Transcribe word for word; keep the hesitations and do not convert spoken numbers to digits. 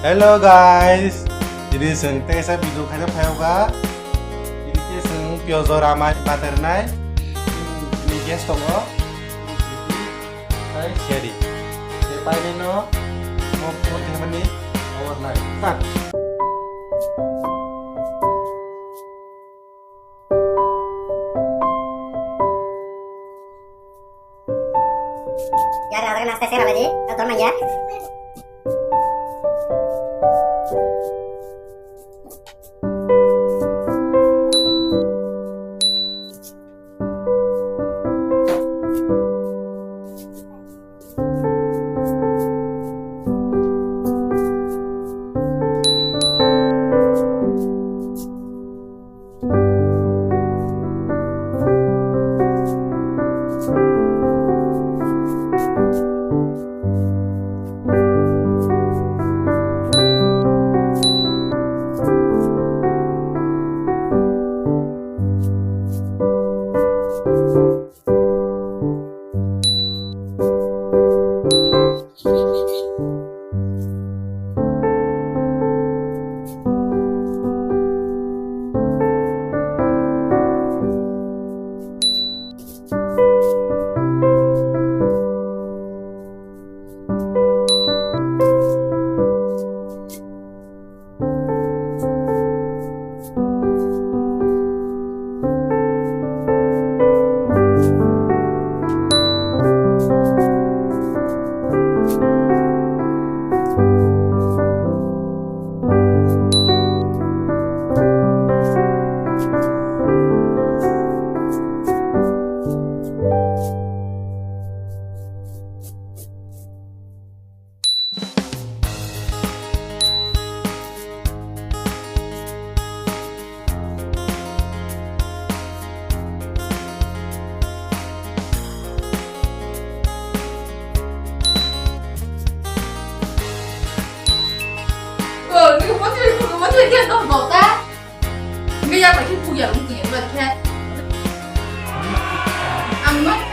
Hello guys, tini chwng teisa video khaina phaiyokha. Tini khe chwng piyajor amai baterna. Tini gas tongo. Tei seri. Tei painai no mo phone thepani power nai. Start. Yar, yar, nasta sera lagi. Kau dorong ya. Oh, nigga, what you, what you get off about that? Nigga, ya, like, you put your, you put your, like, cat. I'm not